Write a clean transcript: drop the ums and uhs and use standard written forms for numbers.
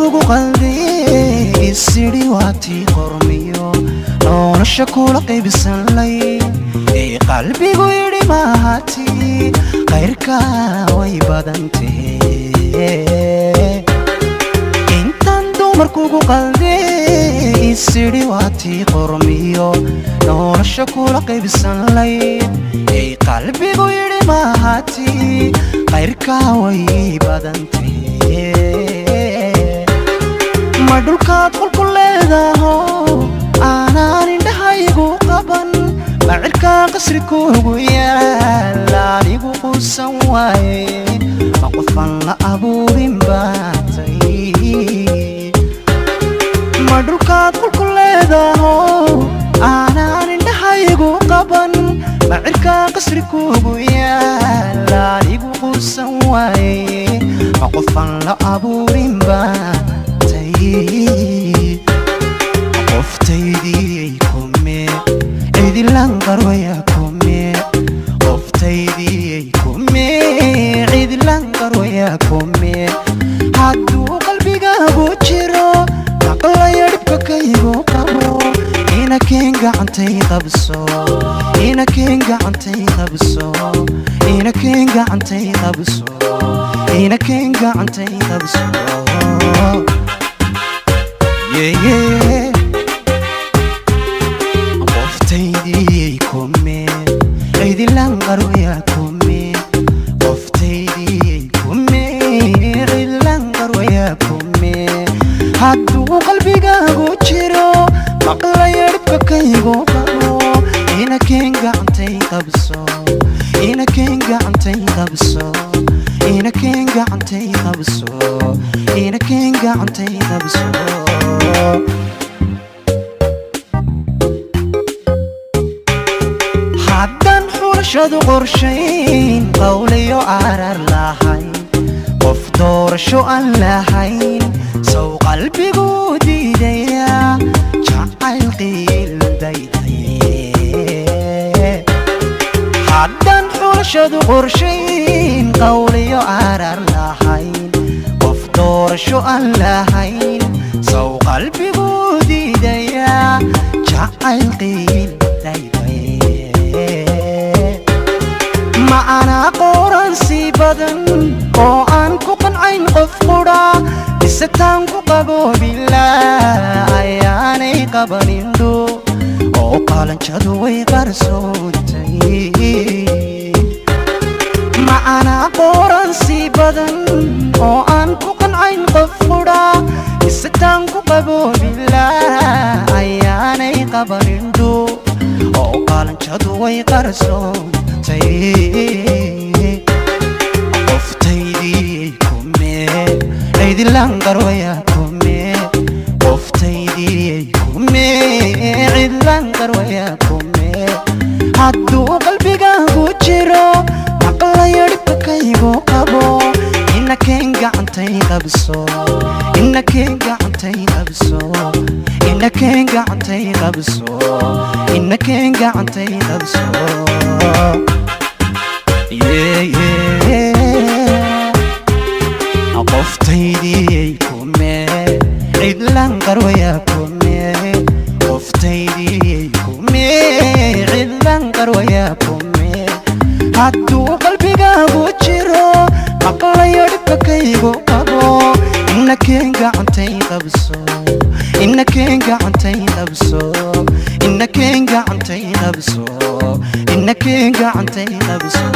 Dumarkugu qaldiye isidhi waatii qormiyo nolosha kula qaybsanlay ee qalbigu yidhi mahati khayrka way badantahe. Intaan dumarkugu qaldiye isidhi waatii qormiyo nolosha kula qaybsanlay ee qalbigu yidhi mahati khayrka way badantahe. Ma dhulkaad qolku leedaho aanaan indhahaygu qaban? Ma cirkaa qasri kuugu yaal anigu quusan waaye? Ma qofaan la abuurin baatay? Ma dhulkaad qolku leedaho aanaan indhahaygu qaban? Ma cirkaa qasri kuugu yaal anigu quusan waaye? Ma qofaan la abuurin baatay? Qoftaydii kume, cidilan qarwaya kume? Qoftaydii kume, cidilan qarwaya kume? Hadduu qalbigaagu jiro maqlaya dhibka kaygu qabo, inakeen gacantay qabso, inakeen gacantay qabso, inakeen gacantay qabso, inakeen gacantay qabso. Yeah. Qoftaydii kume, cidilan qarwaya kume? Qoftaydii kume, cidilan qarwaya kume? Hadduu qalbigaagu jiro maqlaya dhibka kaygu qabo, inakeen gacantay qabso, inakeen gacantay qabso, inakeen gacantay qabso, inakeen gacantay qabso. Haddaan xulashadu qorshayn qawliyo arar lahayn, qof doorasho aan lahayn, sow qalbigu diidaya jacayl qiildaydaye? Haddaan xulashadu qorshayn qawliyo arar lahayn, qof doorasho aan lahayn, sow qalbigu diidaya jacayl qiildaydaye? Ma anaa qoran sii badan oo aan ku qancayn qof qudha, mise taan ku qaboobilaa ayaanay qabanindho oo qalanjadu way qarsoontay? Ma anaa qoran sii badan oo aan ku qancayn qof qudha, mise taan ku qaboobilaa ayaanay qabanindho oo qalanjadu way qarsoontay? Qoftaydii kume, cidlan qarwaya kume? Qoftaydii kume, cidlan qarwaya kume? Hadduu qalbigaagu jiro maqlayo dhibka kaygu qabo, inakeen gacantay qabso, inakeen gacantay qabso, inakeen gacantay qabso, inakeen gacantay qabso. Yeah. Qoftaydii kume, cidlan qarwaya kume? Qoftaydii kume, cidlan qarwaya kume? Hadduu qalbigaagu jiro maqlayo dhibka kaygu qabo, inakeen gacantay qabso, inakeen gacantay qabso, inakeen gacantay qabso, inakeen gacantay qabso.